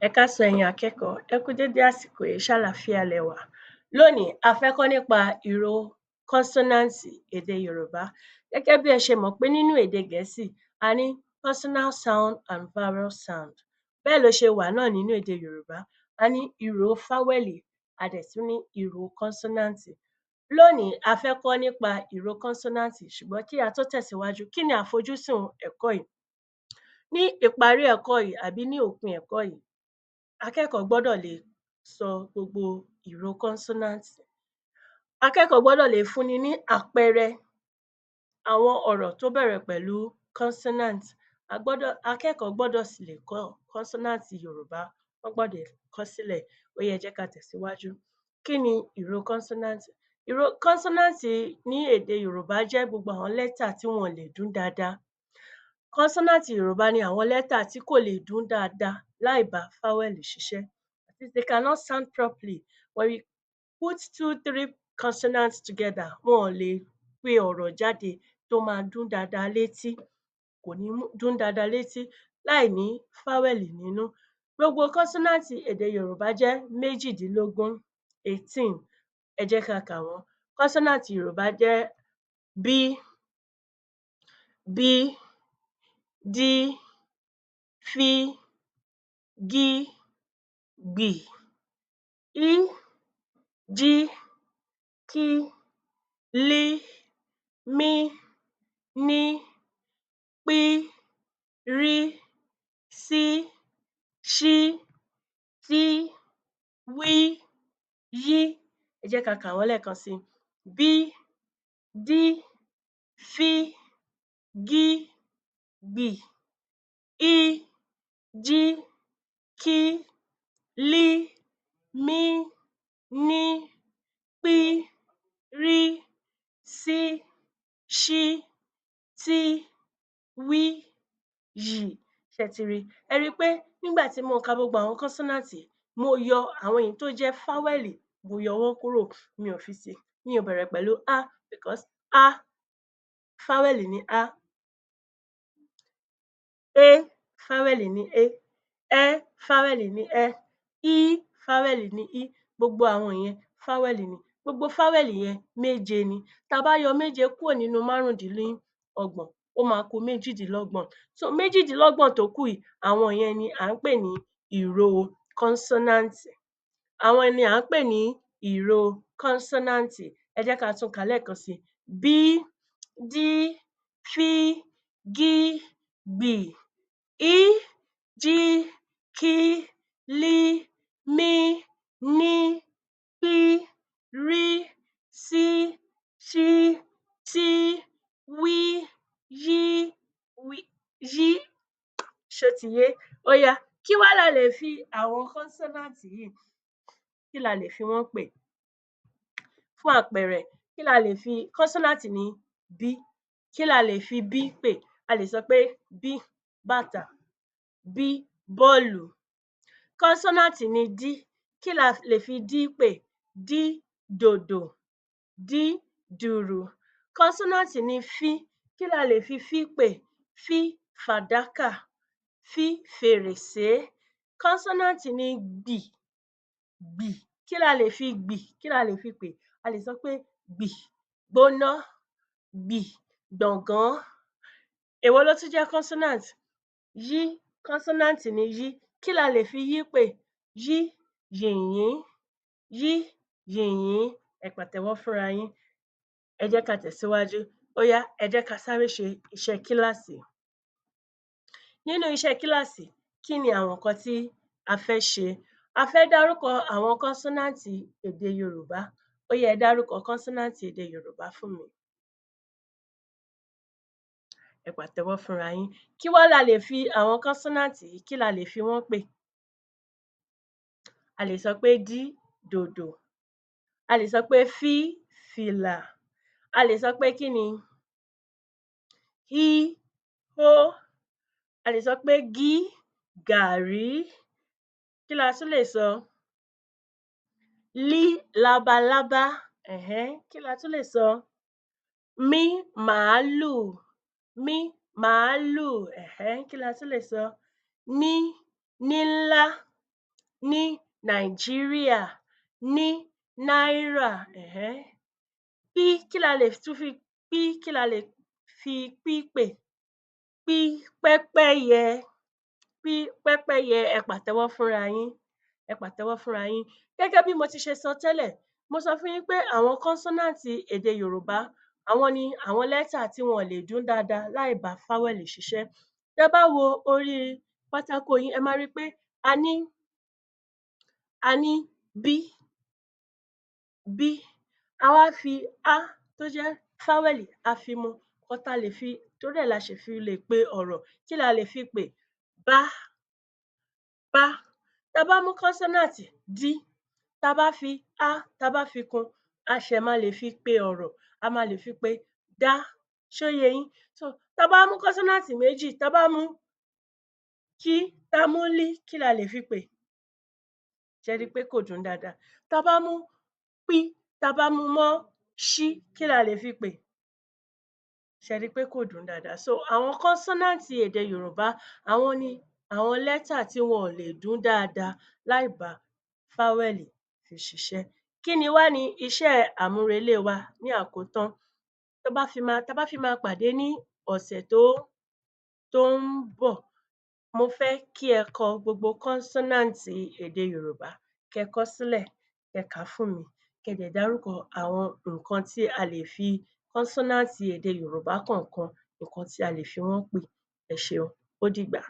Ẹ káàsán ẹ̀yin akẹ́kọ̀ọ́, ẹ kú dédé àsìkò yìí, ṣáláfíà lẹ wà? Lónìí, a fẹ́ kọ́ nípa ìró kọ́nsọ́náǹtì èdè Yorùbá. Gẹ́gẹ́ bí ẹ ṣe mọ̀ pé nínú èdè Gẹ̀ẹ́sì, a ní consonant sound and vowel sound. Bẹ́ẹ̀ ló ṣe wà náà nínú èdè Yorùbá. A ní ìró fáwẹ́lì, a dẹ̀ tún ní ìró kọ́nsọ́náǹtì. Lónìí, a fẹ́ kọ́ nípa ìró kọ́nsọ́náǹtì, ṣùgbọ́n kí a tó tẹ̀síwájú, kí ni àfojúsùn ẹ̀kọ́ yìí? Ní ìparí ẹ̀kọ́ yìí àbí ní òpin ẹ̀kọ́ yìí, akẹ́kọ̀ọ́ gbọ́dọ̀ lè sọ gbogbo ìró kọ́nsọ́náǹtì. Akẹ́kọ̀ọ́ gbọ́dọ̀ lè fúnni ní àpẹẹrẹ àwọn ọ̀rọ̀ tó bẹ̀rẹ̀ pẹ̀lú consonant. Akẹ́kọ̀ọ́ gbọ́dọ̀ sì lè kọ consonant Yorùbá, wọ́n gbọ́dọ̀ kọ́ sílẹ̀. Ó yá, ẹ jẹ́ ká tẹ̀síwájú. Kí ni ìró consonant? Ìró consonant ní èdè Yorùbá jẹ́ gbogbo àwọn lẹ́tà tí wọn ò lè dún dáadáa. Consonant Yorùbá ni àwọn lẹ́tà tí kò lè dún dáadáa láì bá fáwẹ́lì ṣiṣẹ́. They cannot sound properly when we put two, three consonants together. Wọn ò lè pe ọ̀rọ̀ jáde tó máa dún dáadáa létí, kò ní dún dáadáa létí láì ní fáwẹ́lì nínú. Gbogbo consonant èdè Yorùbá jẹ́ 18, 18. Ẹ jẹ́ ká kà wọ́n. Consonant Yorùbá jẹ́ B, B, D, F, G, Gb, I, J, K, L, M, N, P, R, S, Ṣ, T, W, Y. Ẹ jẹ́ ká kà wọ́n lẹ́ẹ̀kan sí i. B, D, F, G, Gb, I, J, K, L, M, N, P, R, S, Ṣ, T, W, Y. Ṣé ẹ ti rí i? Ẹ rí i pé nígbà tí mo ka gbogbo àwọn consonant yìí, mo yọ àwọn èyí tó jẹ́ fáwẹ́lì, mo yọ wọ́n kúrò, mi ò fi sí. Mi ò bẹ̀rẹ̀ pẹ̀lú á because á, fáwẹ́lì ni á. É, fáwẹ́lì ni é. Ẹ́, fáwẹ́lì ni ẹ́. Í, fáwẹ́lì ni í. Gbogbo àwọn yẹn, fáwẹ́lì ni. Gbogbo fáwẹ́lì yẹn, méje ni. Tá a bá yọ méje kúrò nínú 25, ó máa ku 28. So 28 tó kù yìí, àwọn yẹn ni à ń pè ní ìró kọ́nsọ́náǹtì. Àwọn ni à ń pè ní ìró kọ́nsọ́náǹtì. Ẹ jẹ́ ká tún kà lẹ́ẹ̀kan sí i. B, D, F, G, Gb, I, J, K, L, M, N, P, R, S, Ṣ, T, W, Y, Y. Ṣó ti yé? Ó yá, kí wá la lè fi àwọn kọ́nsọ́náǹtì yìí, kí la lè fi wọ́n pè? Fún àpẹẹrẹ, kí la lè fi kọ́nsọ́náǹtì ní B, kí la lè fi B pè? A lè sọ pé B bàtà, B bọ́ọ̀lù. Kọ́nsọ́náǹtì ní D, kí la lè fi D pè? D dòdò, D dùrù. Kọ́nsọ́náǹtì ní F, kí la lè fi F pè? F fàdákà, F fèrèsé. Kọ́nsọ́náǹtì ní gbì, gbì, kí la lè fi gbì, kí la lè fi pè? A lè sọ pé gbì gbóná, gbì gbọ̀ngán. Èwo ló tún jẹ́ consonant? Yí, consonant ni yí. Kí la lè fi yí pè? Yí yìnyín, yí yìnyín. Ẹ pàtẹ́wọ́ fúnra yín. Ẹ jẹ́ ká tẹ̀síwájú. Ó yá, ẹ jẹ́ ká sáré ṣe iṣẹ́ kíláàsì. Nínú iṣẹ́ kíláàsì, kí ni àwọn nǹkan tí a fẹ́ ṣe? A fẹ́ dárúkọ àwọn kọ́nsọ́náǹtì èdè Yorùbá. Ó yá, ẹ dárúkọ kọ́nsọ́náǹtì èdè Yorùbá fún mi. Ẹ pàtẹ́wọ́ fúnra yín. Kí wá la lè fi àwọn kọ́nsọ́náǹtì yìí, kí la lè fi wọ́n pè? A lè sọ pé d dòdò, a lè sọ pé f fìlà, a lè sọ pé kí ni? H hó, a lè sọ pé g gàrí. Kí la tún lè sọ? L labalábá. um Kí la tún lè sọ? M màálù, m màálù. um Kí la tún lè sọ? Ní ní ńlá. Ní Nàìjíríà, ní náírà. P, kí la lè tún fi p, kí la lè fi p pè? P, pẹ́pẹ́yẹ. P, pẹ́pẹ́yẹ. Ẹ pàtẹ́wọ́ fúnra yín, ẹ pàtẹ́wọ́ fúnra yín. Gẹ́gẹ́ bí mo ti ṣe sọ tẹ́lẹ̀, mo sọ fún yín pé àwọn kọ́nsọ́náǹtì èdè Yorùbá, àwọn ni àwọn lẹ́tà tí wọn ò lè dún dáadáa láì bá fáwẹ́lì ṣiṣẹ́. Tẹ́ bá wo orí pátákó yín, ẹ máa rí pé a ní b, b, a wá fi á tó jẹ́ fáwẹ́lì, a fi mú. Nǹkan tá lè fi torí ẹ̀ la ṣe fi lè pe ọ̀rọ̀. Kí la lè fi pè? Bá, bá. Tá bá mú kọ́nsọ́náǹtì d, tá bá fi á, tá bá fi kún, a ṣẹ̀ máa lè fi pe ọ̀rọ̀, a máa lè fi pe dá. Ṣó yé yín? So tá bá mú kọ́nsọ́náǹtì méjì, tá bá mú kí, tá mú lí, kí la lè fi pè? Ṣẹ rí pé kò dún dáadáa? Tá bá mú pí, tá bá mú mọ́ ṣí, kí la lè fi pè? Ṣẹ rí pé kò dún dáadáa? So àwọn kọ́nsọ́náǹtì èdè Yorùbá, àwọn ni àwọn lẹ́tà tí wọn ò lè dún dáadáa láì bá fáwẹ́lì fi ṣiṣẹ́. Kí ni wá ni iṣẹ́ àmúrelé wa ní àkótán? Tó bá fi máa tá bá fi máa pàdé ní ọ̀sẹ̀ tó ń bọ̀, mo fẹ́ kí ẹ kọ gbogbo kọ́nsọ́náǹtì èdè Yorùbá, kẹ kọ́ sílẹ̀, kẹ kà á fún mi, kẹ dẹ̀ dárúkọ àwọn nǹkan tí a lè fi kọ́nsọ́náǹtì èdè Yorùbá kọ̀ọ̀kan, nǹkan tí a lè fi wọ́n pè. Ẹ ṣeun, ó dìgbà.